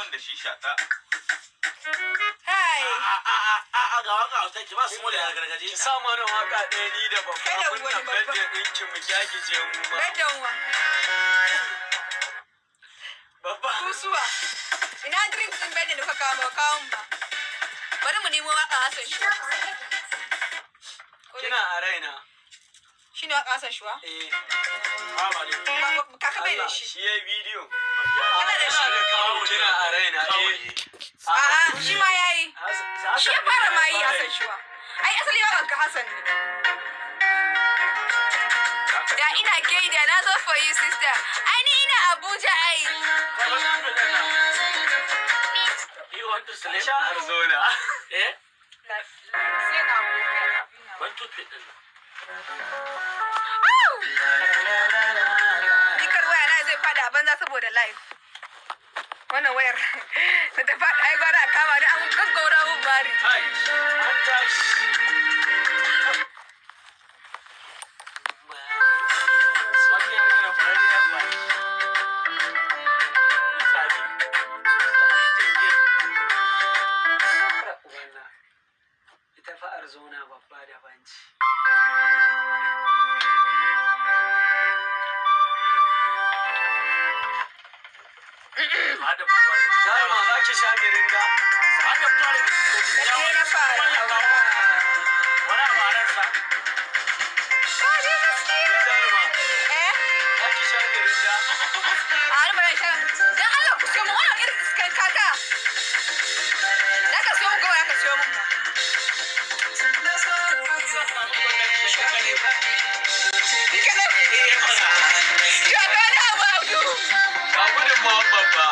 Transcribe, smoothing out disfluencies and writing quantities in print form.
man da shisha ta. Hai. A a a a ga waka a ki ba su mu da gargaje. Ki sa mana waka ɗaya ni da babba Kai da kunna wani babba. birthday ɗinki mu gyagije mu ma. Beddan wa. Babba. Kusuwa. Ina drinks din beddan da kuka kawo ba kawo ba. Bari mu nemo waka Hassan Shuwa. Kina a raina. Shi ne waka Hassan Shuwa? Eh. Ba ne. Kaka bai da Allah, shi. shi yayi bidiyo. Kana da shi? Yana da kawo kina a raina. Eh. A'a, shi ma yayi. Hassan Shi ya ne fara ma yi fara Hassan Shuwa. Ai asali wakan ka Hassan ne. Da ina gaida na zo for you, sister. Ai ni ina Abuja ai. You want to sleep? Sha Arizona. Eh? Sai na One two three din. Ni kar waya na zai fada a banza saboda live. Wannan wayar da ta fada ai gwara a kama ni an gaggaura mun bari. Ai, an tashi. Wannan yana da farariyar baki. Sabi. Sabi take. Wannan. Ita fa Arizona babba da banci. Hada fara. Jaruma za ki sha mirinda? Hada fara. Da ke na fara aura. Wani abu a ransa. Ka je gaskiya. Jaruma, Eh? za ki sha mirinda? A wani bari sha. Dan Allah ku siyo mun wannan irin iskan kaka. Da ka siyo mun goma ka siyo mun. Ni kaɗai. To ga wani abu Abdu. Ga gudunmawar babba.